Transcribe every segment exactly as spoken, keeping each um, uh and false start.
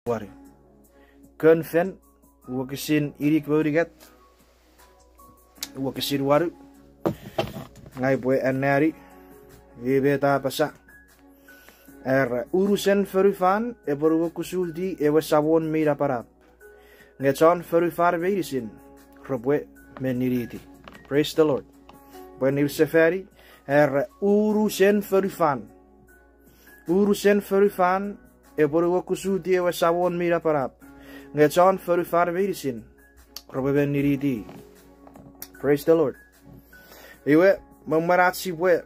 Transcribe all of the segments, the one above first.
wanu. Kon Fel, wokisin inik me unungat, wokisin wanu. Ngang upwe anneani met a apasa. Era, unusen fonufan epwe nuokusiti ewe Samon mi Napanap, nge chon fonufan meinisin repwe meniniti. Praise the Lord. Pwe niwin sefani, era, unusen fonufan. Unusen fonufan epwe nuokusiti ewe Samon mi Napanap, nge chon fonufan meinisin repwe meniniti. Praise the Lord. Iwe, me mwen ach sipwe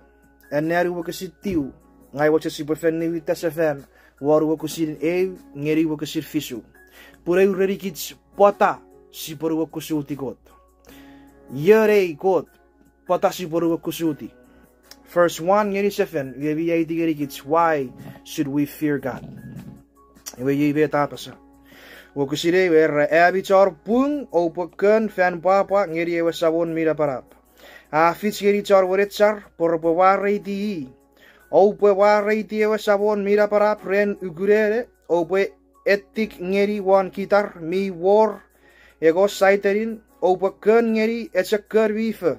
anneani wokisin tiu, ngang mochen sipwe fen niwinta sefan won wokisin eu ngeni wokisin fisu, pun a urenikich pwata sipwe nuokusiti Kot. Ion ei Kot pwata sipwe nuokusiti. Verse one ngeni seven, iwe mi aiti ngenikich, why should we fear God? Iwe iei met a apasa. Wokisin ew, era, ami chon pung, oupwe kon fan pwapwa ngeni ewe Samon mi Napanap, a fich ngeni chon wenechar pwe repwe mwareiti i. Oupwe mwareiti ewe Samon mi Napanap ren ukunene, oupwe etik ngeni won kitar mi wor ekkoch saitenin, oupwe kon ngeni echo kon mi fo,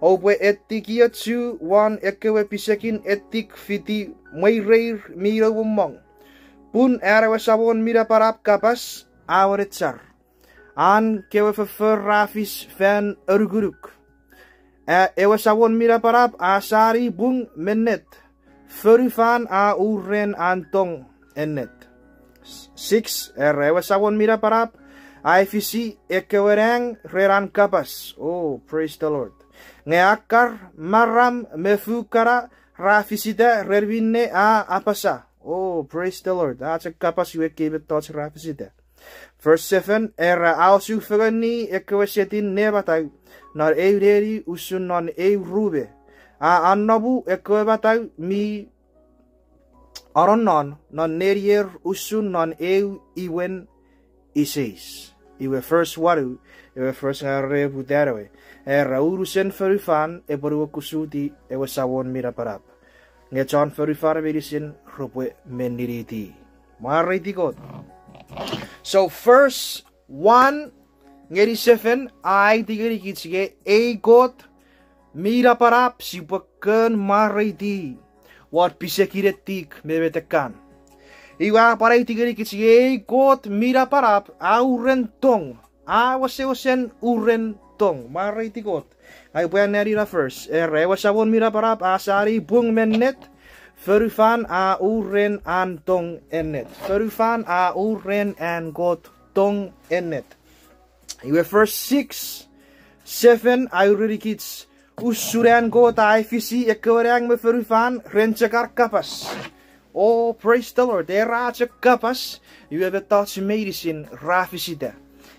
oupwe etikiochu won ekkewe pisekin etik fiti mwireir mi noumommong. Pun an ewe Samon mi Napanap kapas a wenechar, an kewe foffor ra fis fan anukunuk. A, ewe Samon mi Napanap a sani pung me ennet. Fonufan a uren an tong ennet. Six, era, ewe Samon mi Napanap a efisi ekkewe nang ren an kapas. Oh, praise the Lord. Nge akkar, maram me fu kana ra fisita ren minne a apasa. Oh, praise the Lord. A chok kapas iwe ekkei mettoch ra fisita. Verse seven, era, a osufengeni ekkewe setin ne matau non eu neni usun non eu rume. A anomu ekkewe matau mi anonnon non nenier usun non eu imwen iseis. Iwe verse wanu, ewe verse ngang ua poputa ewe, era, unusen fonufan epwe nuokusiti ewe Samon mi Napanap, nge chon fonufan meinisin repwe meniniti. Mwareiti Kot. So verse one ngeni seven a aiti ngenikich nge ei Kot mi Napanap sipwe kon mwareiti won pisekin etik me metekan. Iwe a pwan aiti ngenikich nge ei Kot mi Napanap a uren tong, a wesewesen uren tong. Mwareiti Kot. Ngang upwe anneani na verse, era, ewe Samon mi Napanap a sani pung me ennet. Fonufan a uren an tong ennet. Fonufan a uren an Kot tong ennet. Iwe verse six, seven a urenikich usun an Kot a efisi ekkewe nang me fonufan ren chok an kapas. Oh, praise the Lord. Era a chok kapas, iwe mettoch meinisin ra fisita.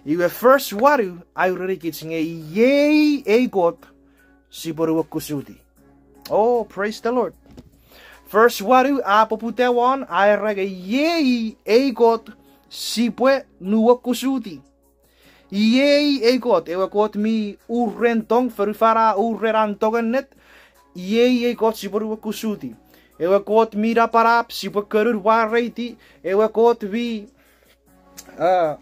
Iwe verse wanu a urenikich nge iei ei Kot sipwe nuokusiti. Oh, praise the Lord. Verse wanu a poputa won a era nge iei ei Kot sipwe nuokusiti. Iei ei Kot, ewe Kot mi uren tong, fonufan a uren an tong ennet. Iei ei Kot sipwe nuokusiti. Ewe Kot mi Napanap sipwe konun mwareiti. Ewe Kot mi, uh,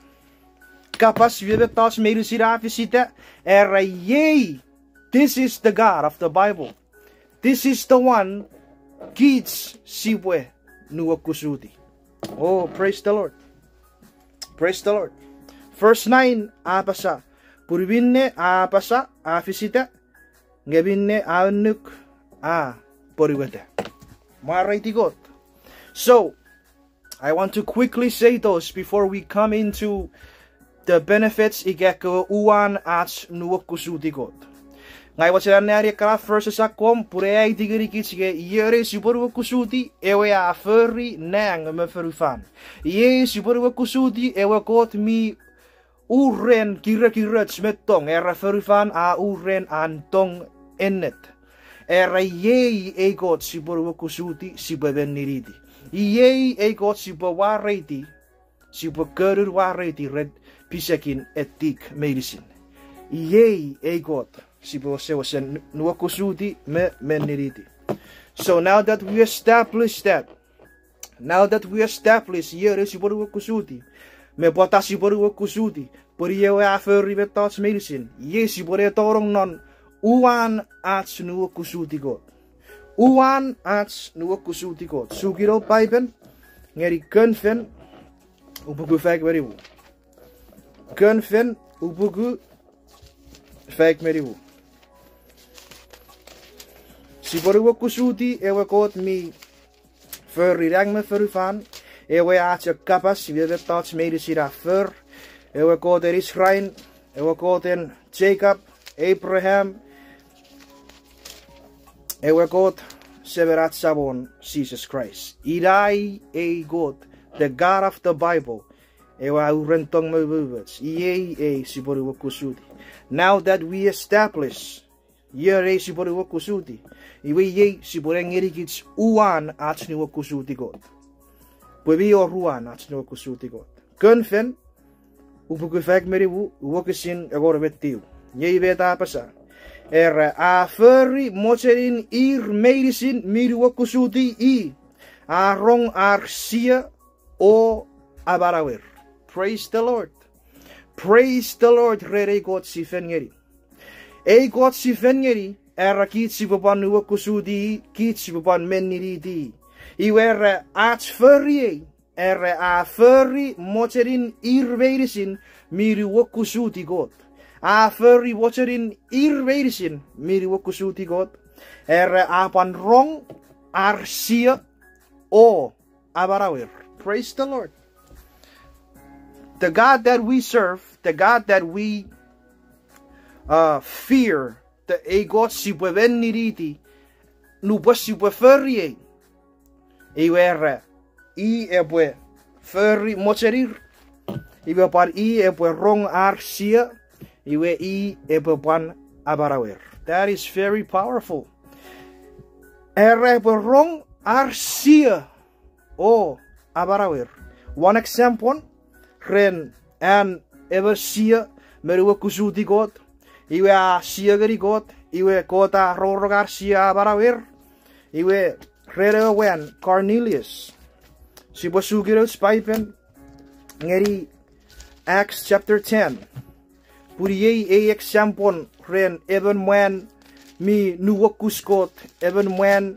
kapas, iwe mettoch meinisin a fisita. Era iei, this is the God of the Bible. This is the one kich sipwe nuokusiti. Oh, praise the Lord. Praise the Lord. Verse nine a apasa, pun minne a apasa a fisita, nge minne a annuk a ponueta. Mwareiti Kot. So, I want to quickly say those before we come into the benefits ika ekkewe uwan ach nuokusiti Kot. Ngang mochen anneani ekkana verses akkom pun a aiti ngenikich nge ion sipwe nuokusiti, ewe a fori nang me fonufan. Iei sipwe nuokusiti, ewe Kot mi uren kirekiroch me tong, era fonufan a uren an tong ennet. Era iei ei Kot sipwe nuokusiti, sipwe meniniti. Iei ei Kot sipwe mwareiti, sipwe konun mwareiti ren pisekin etik meinisin. Iei ei Kot sipwe wesewesen nuokusiti me meniniti. So now that we establish that, Now that we establish ion sipwe nuokusuti, me pwata sipwe nuokusuti, pwe i ewe a fori mettoch meinisin, iei sipwe ne tonong non uwan ach nuokusuti Kot. Uwan ach nuokusuti Kot. Sukino Paipen ngeni Konfen, upuku faik me nimu. Konfen, upuku faik me nimu. Sipwe nuokusuti ewe Kot mi fori nang me fonufan, ewe a chok kapas, iwe mettoch meinisin a for, ewe Kot en Israel, ewe Kot en Jacob, Abraham, ewe Kot, semen ach Samon Jises Kraist. Ina i ei Kot, the God of the Bible, ewe a uren tong me umoumoch. Iei ei sipwe nuokusuti. Now that we establish ion ei sipwe nuokusuti, iwe iei sipwe ne ngenikich uwan ach nuokusuti Kot. Pwe mi wor uwan ach nuokusuti Kot. Konfen, upuku faik me nimu, wokisin engon me tiu. Iei met a apasa. Era a fori mochenin ir meinisin mi nuokusuti i, a rong ar sio o amanauer. Praise the Lord. Praise the Lord ren ei Kot si fen ngeni. Ei Kot si fen ngeni, era kich sipwe pwan nuokusuti, kich sipwe pwan menniniti. Iwe era ach fori ei, era a fori mochenin ir meinisin mi nuokusuti Kot. A fori mochenin ir meinisin mi nuokusuti Kot. Era a pwan rong ar sio o amanauer. Praise the Lord. The God that we serve, the God that we uh, fear, the, ei Kot sipwe menniniti, nupwen sipwe fori ei. Iwe era, i epwe fori mochenir, iwe pwan i epwe rong ar sio, iwe i epwe pwan amanauer. That is very powerful. Era epwe rong ar sio o amanauer. One example, ren an emon sio me nuokusuti Kot, iwe a sio ngeni Kot, iwe Kot a rongorong ar sio a amanauer, iwe ren ewe mwan Cornelius. Sipwe suki nouch Paipen ngeni Acts chapter ten. Pun iei ei example ren emon mwan mi nuokus Kot, emon mwan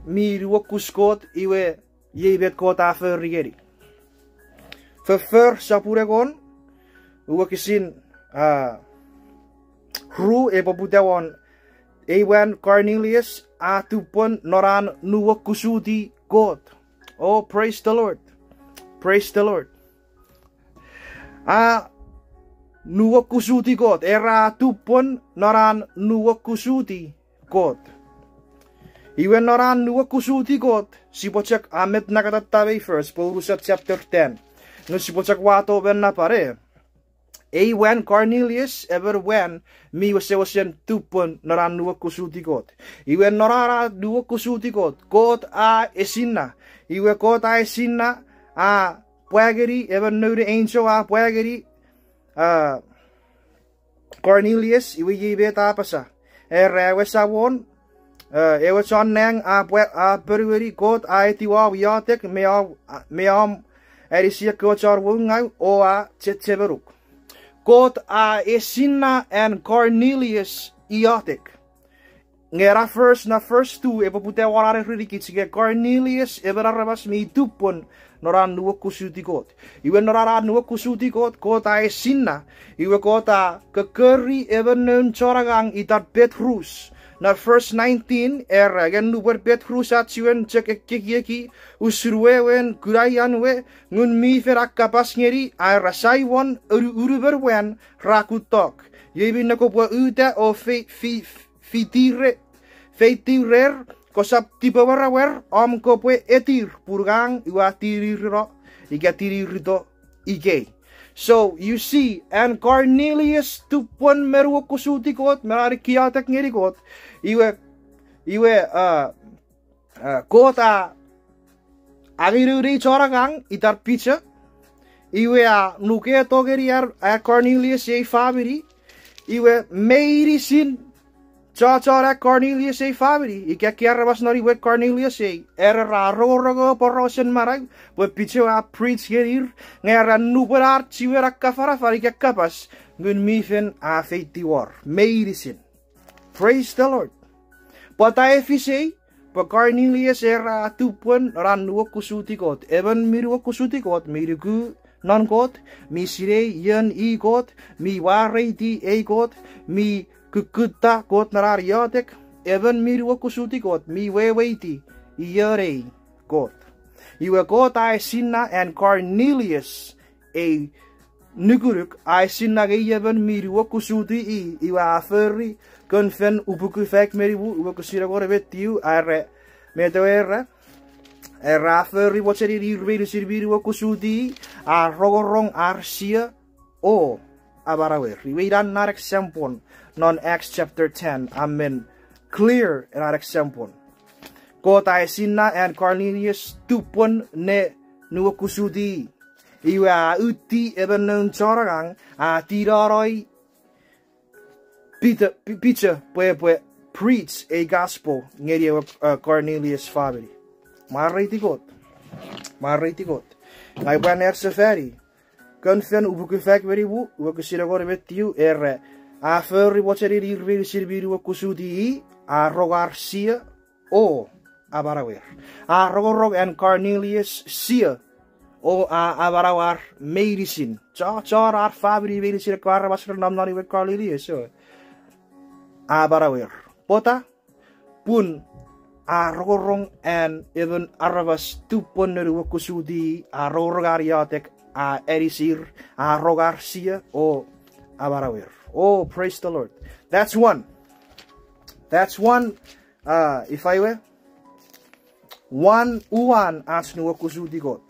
mi nuokus Kot, iwe iei met Kot a fori ngeni. Foffor sopun engon, wokisin, ah, ru epwe poputa won, ei mwan Cornelius a tupwen non an nuokusuti Kot. Oh, praise the Lord. Praise the Lord. A nuokusuti Kot, era a tupwen non an nuokusuti Kot. Iwe non an nuokusuti Kot, sipwe chok a met nakatata mei verse, pwe unusen chapter ten. Nge sipwe chok wato men napane. Ei mwan Cornelius, emon mwan mi wesewesen tupwen non an nuokusuti Kot. Iwe non an a nuokusuti Kot, Kot a esinna. Iwe Kot a esinna, a pwa ngeni, emon noun angel a pwa ngeni, ah, Cornelius, iwe iei met a apasa. Era ewe Samon, eh, ewe chon nang a pwa, a ponueni, Kot a etiwa om iotek me om, me om anisi ekkewe chon woungau o a chechemenuk. Kot a esinna an Cornelius iotek. Nge na verse, na verse two, epwe poputa won an erenikich nge Cornelius, emon aramas mi tupwen non an nuokusuti Kot. Iwe non an nuokusuti Kot, Kot a esinna, iwe Kot a kokori emon noun chon angang itan Petrus. Na verse nineteen, era, nge nupwen Petrus a chiwen chok ekkekieki usun wewen kunaian we, Ngun mi Fel a kapas ngeni, a era, Saimon, unu-, unumon mwan ra kutok. Iei minne kopwe uta o fe-, fi-, fitire-, feitiw rer, kosap tipemwaramwar, om kopwe etir, pun ngang ua tinirino, ika tinirito ikei. So, you see, an Cornelius tupwen me nuokusuti Kot, me an iotek ngeni Kot, iwe, iwe, ah, ah, Kot a angei noun ei chon angang itan Piter, iwe a nuketo ngeni an, an Cornelius ei famini, iwe meinisin Chochon an Cornelius ei famini, ika ekkei aramas non imwen Cornelius ei, era ra rongorong ewe porausen manau, pwe Peter a preach ngenir, nge era nupwen ar chiwen akkafanafan ika kapas, Ngun mi Fel a feitiw wor meinisin. Praise the Lord. Pwata a efisei, pwe Cornelius era a tupwen non an nuokusuti Kot. Emon mi nuokusuti Kot, mi nuku non Kot, mi sinei ion i Kot, mi mwareiti ei Kot, mi kukkutta Kot non an iotek. Emon mi nuokusuti Kot, mi weweiti ion ei Kot. Iwe Kot a esinna an Cornelius ei nukunuk, a esinna ngeni emon mi nuokusuti i, iwe a fori Kon Fel upuku faik me nimu, wokisin engon me tiu, a era, met ewe era, era a fori mochenin ir meinisin mi nuokusuti i, a rongorong ar sio, o amanauer. Iwe ina an example non Acts chapter ten, a men clear ena an example. Kot a esinna an Cornelius tupwen ne nuokusuti i. Iwe a uti emon noun chon angang, a tinonoi Peter, P-, Peter pwe epwe preach ei gospel ngeni ewe, uh, Cornelius famini. Mwareiti Kot. Mwareiti Kot. Ngang upwe aneasefani Kon Fel upuku faik me nimu, wokisin engon me tiu, era, a fori mochenin ir meinisin mi nuokusuti i, a rong ar sio, o amanauer. A rongorong an Cornelius sio, o a amanauer meinisin. Cho-, chon ar famini meinisin, ekkewe aramas re nom non imwen Cornelius, o amanauer. Pwata? Pun a rongorong an emon aramas tupwen ne nuokusuti, a rongorong an iotek, a anisir, a rong ar sio, o amanauer. Oh, praise the Lord. That's one. That's one, uh, ifa ewe, one uwan ach nuokusuti Kot.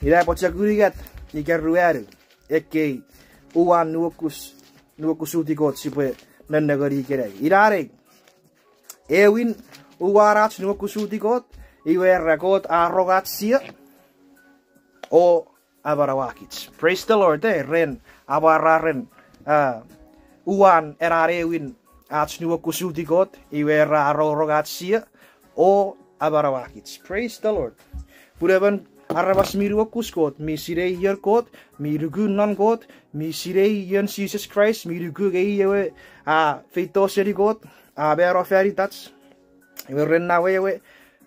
Ina pwe chok unungat ika ruanu ekkei uwan nuokus-, nuokusuti Kot sipwe nennengeni ikenai. Ina nei, ewin uwan ach nuokusuti Kot, iwe era Kot a rong ach sio, o amanauakich. Praise the Lord, eh, ren, amwararen, uh, uwan ena ewin ach nuokusuti Kot, iwe era a rongorong ach sio, o amanauakich. Praise the Lord. Pun emon aramas mi nuokus Kot, mi sinei ion Kot, mi nuku non Kot, mi sinei ion Jises Kraist, mi nuku ngeni ewe a feito seni Kot, a mano fan itach. Iwe ren na wewe,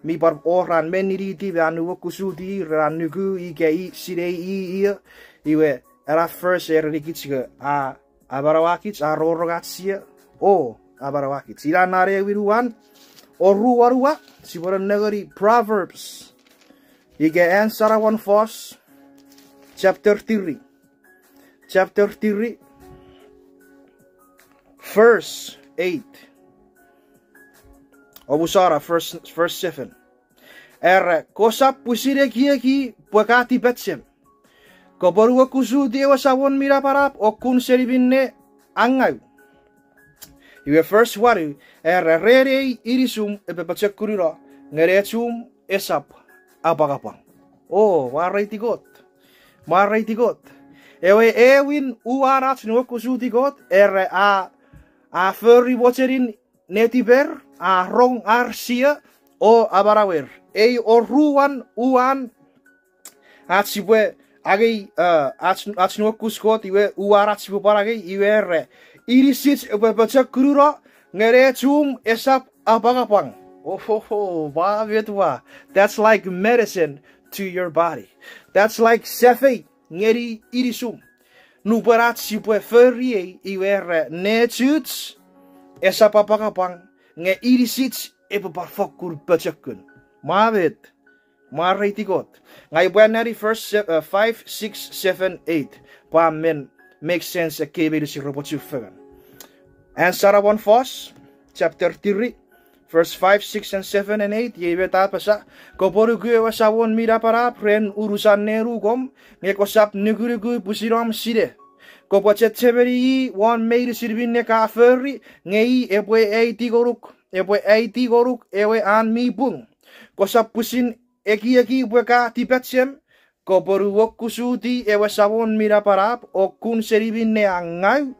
mi pwan wor an men niniti me an nuokusuti, ren an nuku ika i sinei i io, iwe ena verse a erenikich nge a amanauakich, a rongorong ach sio, o amanauakich. Ina ena ewin uwan. Oruan uwan, sipwe nennengeni Proverbs, ika An Saramon Fos, chapter three. Chapter three, verse eight. Omusano, verse, verse seven. Era, kosap pwisin ekieki pwe ka tipachem. Kopwe nuokusuti ewe Samon mi Napanap o kun seni minne a ngau. Iwe verse wanu, era, ren ei inisum epwe pochokununo, nge nechum esap apwangapwang. O, mwareiti Kot. Mwareiti Kot. Ewe ewin uwan ach nuokusuti Kot, era a, a fori mochenin netiper, a rong ar sio, o amanauer. Ei oruan uwan ach sipwe angei, uh, ach, ach nuokus Kot, iwe uwan ach sipwe pwan angei, iwe era, inisich epwe pochokununo, nge nechum esap apwangapwang. Ohoho, mwa met wa. That's like medicine to your body. That's like safei ngeni inisum. Nupwen ach sipwe fori ei, iwe era, nechuch esap apwangapwang, nge inisich epwe pwan fokkun pochokun. Mwa met. Mwareiti Kot. Ngang upwe anneani verse se-, uh, five, six, seven, eight. Pwe a men make sense ekkei meinisin repwe chufengen. An Saramon Fos, chapter three, verse five, six, and seven, and eight, iei met a apasa, kopwe nuku ewe Samon mi Napanap ren unusan nenukom, nge kosap nukunuku pwisin om sinei. Kopwe chechemeni i won meinisin minne ka fori, nge i epwe aiti ngonuk, epwe aiti ngonuk ewe an mi pung. Kosap pwisin ekieki pwe ka tipachem, kopwe nuokusuti ewe Samon mi Napanap o kun seni minne a ngau,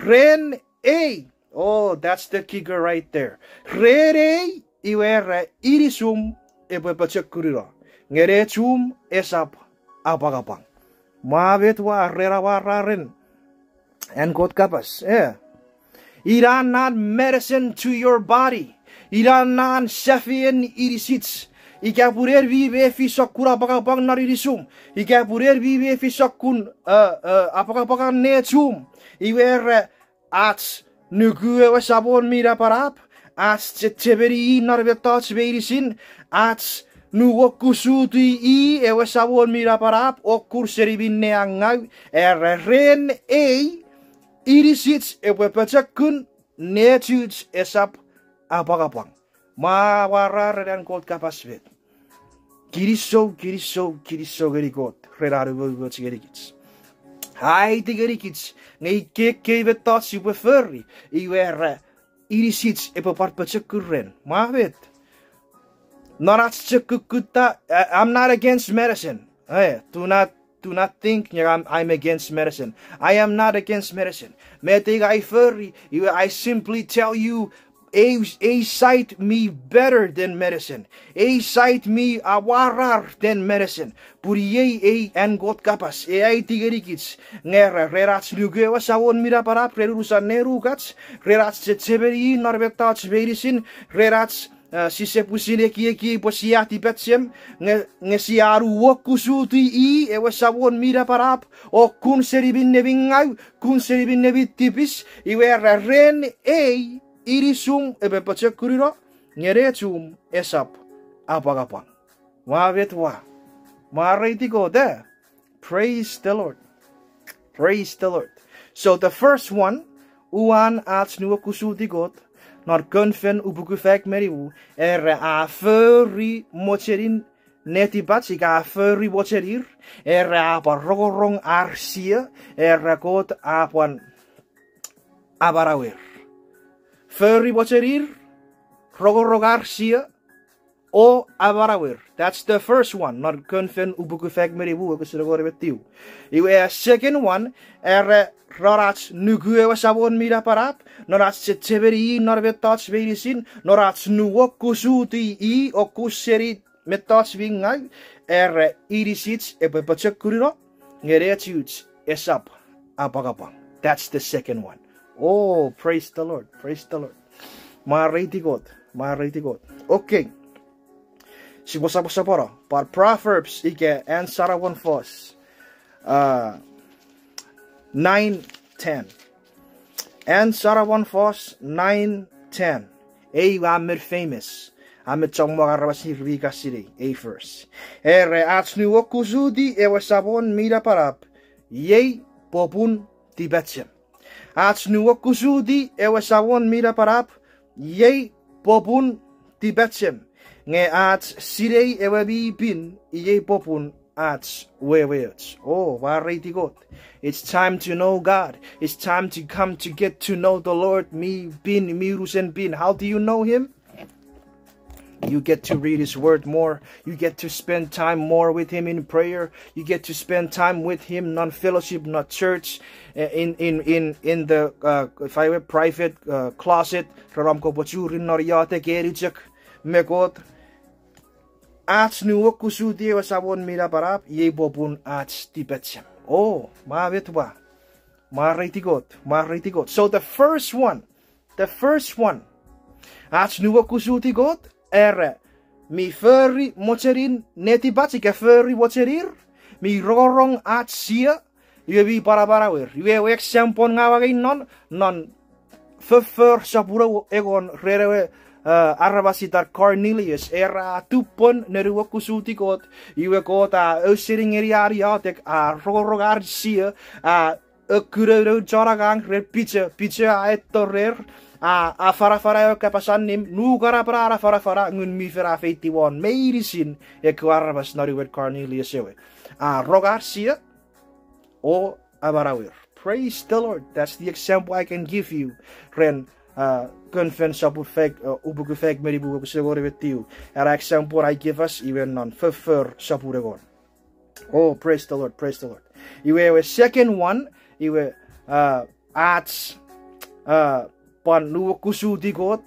ren ei Oh, that's the kicker right there. Ren ei, iwe ra inisum epwe pochokununo, nge nechum esap apwangapwang. Mwa met ua ren amwararen an Kot kapas, eh. Ina non medicine to your body. Ina non sefien inisich. Ika pun en mi mefi sokkun apwangapwang non inisum. Ika pun en mi mefi sokkun, uh, uh, apwangapwang non nechum. Iwe ra ach nuku ewe Samon mi napanap, ach chechemeni i non mettoch meinisin, ach nuokusiti i ewe Samon mi napanap, o kun seni minne a ngau, era ren ei, inisich epwe pochokun, nechuch esap apwangapwang. Mwa amwararen an Kot kapas met. Kinisou, kinisou, kinisou ngeni Kot ren an umoumoch ngenikich. A aiti ngenikich nge ikkei ekkei mettoch sipwe fori, iwe ra inisich epwe pwan pochokun ren. Mwa met. Non ach chok kukkutta, I, I'm not against medicine. Eh, do not, do not think nga I'm, I'm against medicine. I am not against medicine. Met ei ngang ua fori, iwe I simply tell you, ei, ei side mi better than medicine. Ei side mi amwarar than medicine. Pun iei ei an Kot kapas, e aiti ngenikich, nge ra ren ach nuku ewe Samon mi napanap ren unusan nenukach, ren ach chechemeni i non mettoch meinisin, ren ach, uh, sise pwisin ekieki pwe sia tipachem, nge, nge sia nuokusiti i ewe Samon mi napanap, o kun seni minne mi ngau, kun seni minne mi tipis, iwe ra ren ei, inisum epwe pochokununo, nge nechum esap apwangapwang. Mwa met ua. Mwareiti Kot, eh? Praise the Lord. Praise the Lord. So the first one, uwan ach nuokusiti Kot, non Konfen ipuku faik me nimu, era a fori mochenin netipach ika a fori mochenir, era a pwan rongorong ar sio, era Kot a pwan amanauer. Fori mochenir, rongorong ar sio, o amanauer. That's the first one, non Konfen ipuku faik me nimu wokisin engon me tiu. Iwe a second one, era non ach nuku ewe Samon mi napanap, non ach chechemeni i non mettoch meinisin, non ach nuokusiti i o kun seni mettoch mi ngau, era inisich epwe pochokununo, nge nechuch esap apwangapwang. That's the second one. Oh, praise the Lord, praise the Lord. Mwareiti Kot, mwareiti Kot. Okay. Sipwe sopwosopwono pwan Proverbs ika an saramon fos, uh, nine ten. An saramon fos nine ten. Ei a men famous. A men chommong aramas ir mi kan sinei ei verse. Era ach nuokusiti ewe Samon mi napanap, iei popun tipachem. Ach nuokusiti ewe Samon mi napanap, iei popun tipachem. Nge ach sinei ewe mi pin, iei popun ach weweoch. Oh, mwareiti Kot. It's time to know God. It's time to come to get to know the Lord. Mi pin, mi unusen pin. How do you know him? You get to read his word more. You get to spend time more with him in prayer. You get to spend time with him, non fellowship, non church, eh, in, in, in, in the, uh, if I were private, uh, closet, ren om kopwe churi non iotek eni chok me Kot. Ach nuokusiti ewe Samon mi napanap, iei popun ach tipachem. Oh, mwa met ua. Mwareiti Kot, mwareiti Kot. So the first one, the first one. Ach nuokusiti Kot, era, mi fori mochenin netipach ika fori mochenir, mi rongorong ach sio, iwe mi pwan amanauer. Iwe ewe example nga ua ngeni non, non foffor sopun engon ren ewe, uh, aramas itan Cornelius, era a tupwen ne nuokusiti Kot, iwe Kot a ausening ngeni an iotek, a rongorong an sio, a, a kuna noun chon angang ren picho, picho a etto rer, a, a afanafana ewe kapas allim, nukanapan an afanafana, Ngun mi Fel a feitiw won meinisin ekkewe aramas non imwen Cornelius ewe. A rong ar sio, o amanauer. Praise the Lord. That's the example I can give you. Ren, uh, Konfen sopun faik, uh, ipuku faik me nimu wokisin engon me tiu. Ena example I give us, iwe non foffor sopun engon. Oh, praise the Lord, praise the Lord. Iwe ewe second one, iwe, uh, ach, uh, Pwan nuokusuti Kot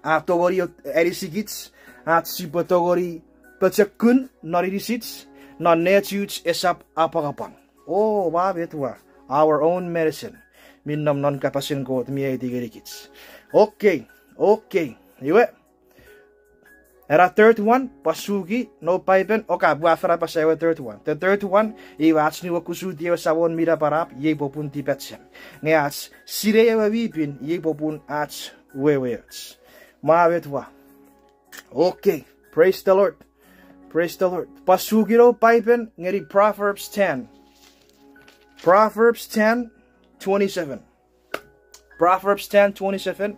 a tongeni anisikich ach sipwe tongeni pochokun non inisich, non nechuch esap apwangapwang. O, ma met wa, our own medicine. Mi nom non kapasen Kot mi aiti ngenikich. Okay, okay. Iwe, ena third one, pwasuki non Paipen, oka, pwe a fen apasa ewe third one. The third one, iwe ach nuokusuti ewe Samon mi napanap, iei popun tipachem. Nge ach sinei ewe mi pin, iei popun ach weweoch. Ma met wa. Okay, praise the Lord. Praise the Lord. Pwasuki non Paipen ngeni Proverbs ten. Proverbs ten twenty-seven. Proverbs ten twenty-seven,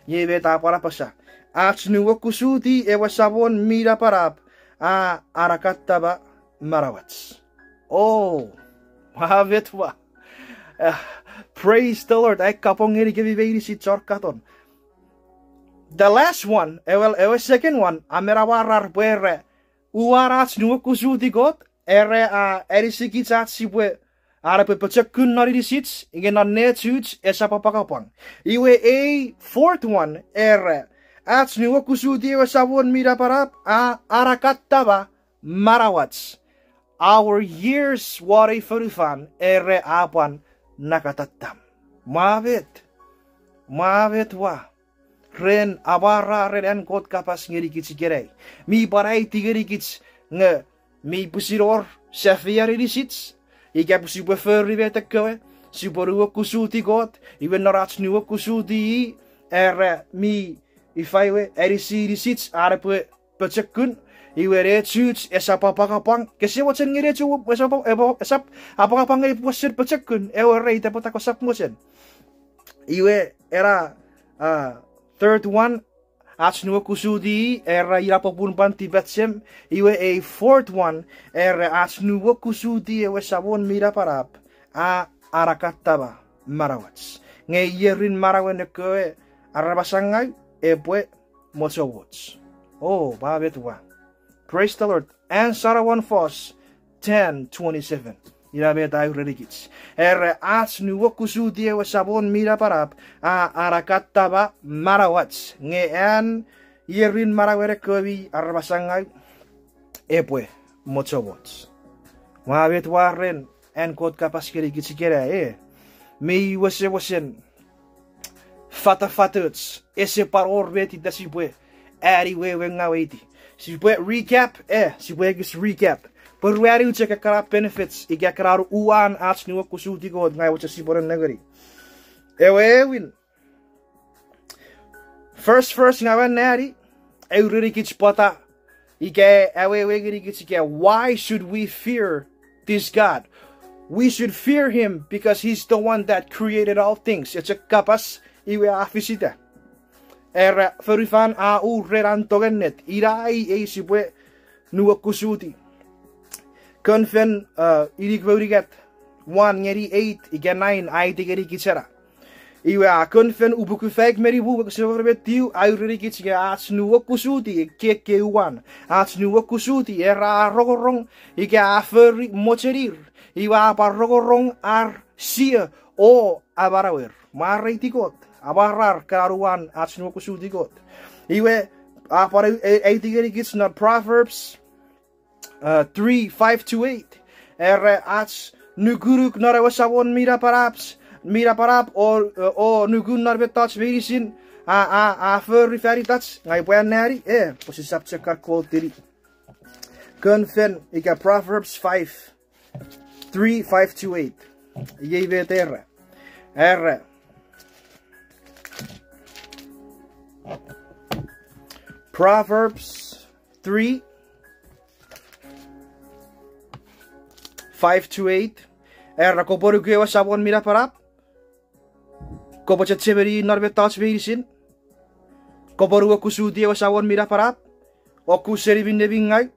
iei met a pwan apasa. Ach nuokusuti ewe Samon mi napanap, a anakattama manauach. O, ma met wa. Praise the Lord. Ai kapong ngenikemi meinisin chon katon. The last one, ewe, ewe second one, a men amwarar pwe era uwan ach nuokusuti Kot, era a anisikich ach sipwe, are epwe pochokun non inisich, nge non nechuch esap apwangapwang. Iwe ei fourth one, era ach nuokusuti ewe Samon mi napanap, a anakattama manauach. Our years won ei fonufan, era a pwan nakatattam. Ma met. Ma met wa. Ren amwarar ren an Kot kapas ngenikich ikenai. Mi pwan aiti ngenikich nge mi pwisin wor sefeian inisich. Ika pwe sipwe fori met ekkewe, sipwe nuokusuti Kot, iwe non ach nuokusuti i, era mi, ifa we, anisi inisich are epwe pochokun, iwe nechuch esap apwangapwang. Kese mochen ngeni echu, esap, esap apwangapwang ngeni pwe sen pochokun, ewe rei te pwata kosap mochen. Iwe ena, ah, third one, ach nuokusuti, era ina popun pwan tipachem, iwe ei fourth one, era ach nuokusuti ewe Samon mi napanap, a anakattama manauach. Nge ierin manauen ekkewe aramasangau epwe mochomoch. O, ma met wa. Praise the Lord. An Saramon fos, ten twenty-seven. Ina met a urenikich. Era ach nuokusuti ewe Samon mi napanap, a anakattama manauach. Nge an ierin manauen ekkewe mi aramasangau epwe mochomoch. Ma met wa ren an Kot kapas ngenikich ikenai, e. Mi wesewesen fatafatoch, ese pwan wor met ita sipwe ani wewe ngaw weiti. Sipwe recap, e, sipwe ekis recap. Pwe ruanu chok ekkana benefits, ika ekkana uwan ach nuokusuti Kot ngang mochen sipwe nengeni. Ewe ewin. First verse ngang ua anneani, a urenikich pwata, ika a wewe ngenikich ika, why should we fear this God? We should fear him because he's the one that created all things. Echo kapas, iwe a fisita. Era fonufan a ur ren an tong ennet, ina i ei sipwe nuokusuti. Kon fen, uh, inik me unungat, one ngeni eight ika nine a aiti ngenikich ena. Iwe a kon fen ipuku faik me nimu wokisin engon me tiu a urenikich ika ach nuokusuti ekkei uwan. Ach nuokusuti era a rongorong ika a fori mochenir. Iwe a pwan rongorong ar sio o amanauer. Mwareiti Kot. Amwarar ekkana uwan ach nuokusuti Kot. Iwe a pwan aiti ngenikich non Proverbs, uh, three, five to eight. Era ach nukunuk non ewe Samon mi napanap, mi napanap o, o nukun non mettoch meinisin a, a, a fori fan itach, ngang upwe anneani, e, pwe sisap chok kan quote-ini. Kon fen ika Proverbs five, three, five to eight. Iei met era. Era. Proverbs three, five to eight. Era kopwe nuku ewe Samon mi napanap. Kopwe chechemeni non mettoch meinisin. Kopwe nuokusuti ewe Samon mi napanap. Oku seni minne mi ngau.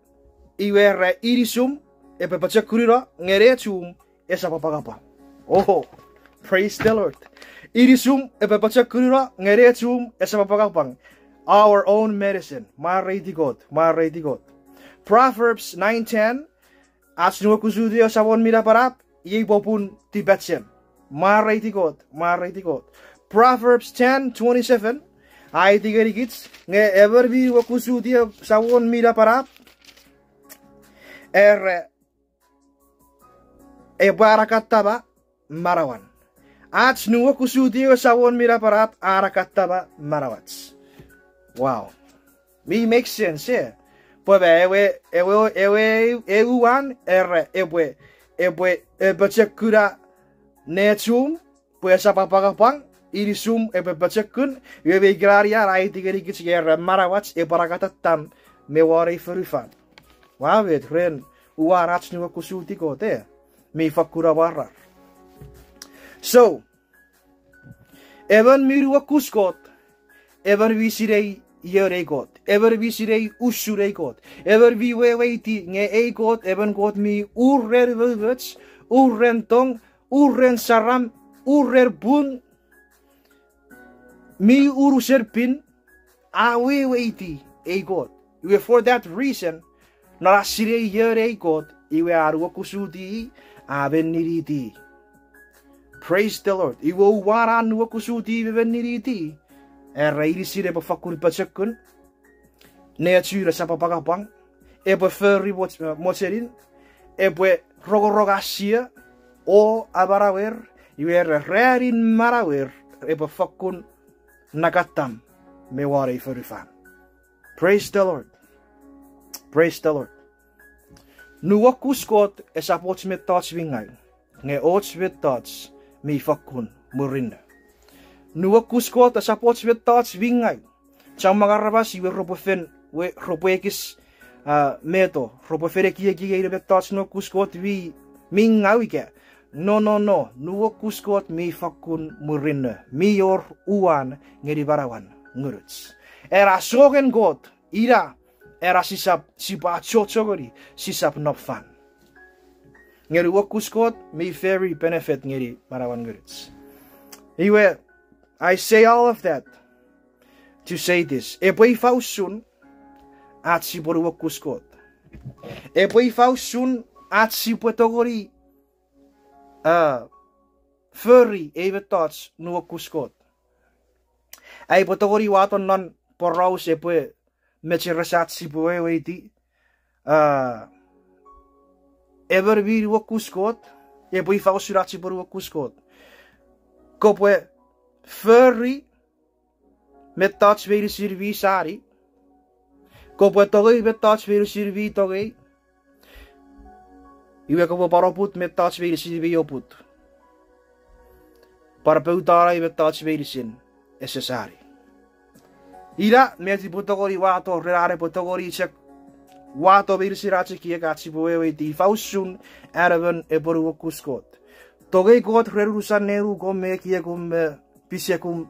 Iwe era inisum epwe pochokununo nge nechum esap apwangapwang. Oh, praise the Lord. Inisum epwe pochokununo nge nechum esap apwangapwang. Our own medicine. Mwareiti Kot, mwareiti Kot. Proverbs nine ten. Ach nuokusuti ewe Samon mi napanap, iei popun tipachem. Mwareiti Kot, mwareiti Kot. Proverbs ten twenty-seven, a aiti ngenikich nge emon mi nuokusiti ewe Samon mi Napanap, era, epwe anakattama manauan. Ach nuokusiti ewe Samon mi Napanap a anakattama manauach. Wow. Mi make sense, e? Pwe ma ewe, ewe, ewe, eu uwan, era, epwe, epwe, e, pochokuna ne chum, pwe esap apwangapwang, inisum epwe pochokun, iwe me ikenai a aiti ngenikich nge era manauach epwe anakatattam me won ei fonufan. Ua met ren uwan ach nuokusiti Kot, e? Mi fakkun amwarar. So, emon mi nuokus Kot, emon mi sinei ion ei Kot, emon mi sinei usun ei Kot, emon mi weweiti nge ei Kot emon Kot mi uren umoumoch, uren tong, uren saram, uren pung, mi unusen pin, a weweiti ei Kot. Iwe for that reason, non an sinei ion ei Kot, iwe a nuokusiti, a meniniti. Praise the Lord. Iwe uwan an nuokusiti me meniniti, era inisin epwe fakkun pochokun, ne chun esap apwangapwang, epwe fori moch-, mochenin, epwe rongorong an sio, o amanauer, iwe era ranin manauer epwe fakkun nakattam me won ei fonufan. Praise the Lord. Praise the Lord. Nuokus Kot esap och mettoch mi ngau, nge och mettoch mi fakkun murinno. Nuokus Kot esap och mettoch mi ngau. Chommong aramas iwe repwe fen, we, repwe ekis, a, meto, repwe fen ekieki ngeni mettoch nuokus Kot mi, mi ngau ika. No, no, no, nuokus Kot mi fakkun murinno, mi wor uwan ngeni manauan ngunuch. Ena songen Kot, ina, ena sisap, sipwe achocho ngeni, sisap nom fan. Nge nuokus Kot mi very benefit ngeni manauan ngunuch. Iwe, I say all of that to say this. Epwe ifa usun ach sipwe nuokus Kot? Epwe ifa usun ach sipwe tongeni, a, fori ei mettoch nuokus Kot? Ai upwe tongeni wato non poraus epwe mecheres ach sipwe weweiti, a, emon mi nuokus Kot, epwe ifa usun ach sipwe nuokus Kot? Kopwe fori mettoch meinisin mi sani, kopwe tongei mettoch meinisin mi tongei, iwe kopwe pwan oput mettoch meinisin mi oput, pwan poutano mettoch meinisin ese sani. Ina met upwe tongeni wato ren an epwe tongeni chok wato meinisin ach ekiek ach sipwe weweiti ifa usun an emon epwe nuokus Kot. Tongei Kot ren unusan nenukom me ekiekum me pisekum,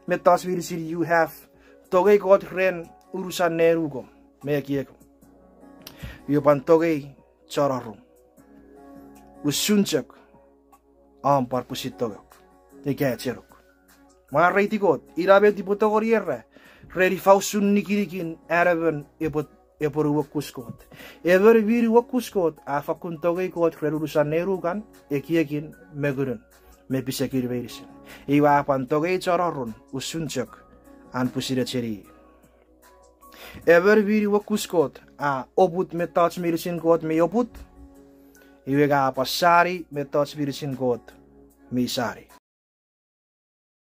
mettoch meinisin you have. Tongei Kot ren unusan nenukom me ekiekum. Iwe pwan tongei chon orum usun chok om pwan pwisin tongok ika echenuk. Mwareiti Kot, ina met upwe tongeni era ren ifa usun nikinikin an emon epwe, epwe nuokus Kot. Emon mi nuokus Kot a fakkun tongei Kot ren unusan nenukan, ekiekin, me ngunun, me pisekin meinisin. Iwe a pwan tongei chon orum usun chok an pwisin echeni. Emon mi nuokus Kot a oput mettoch meinisin Kot mi oput, iwe a pwan sani mettoch meinisin Kot mi sani.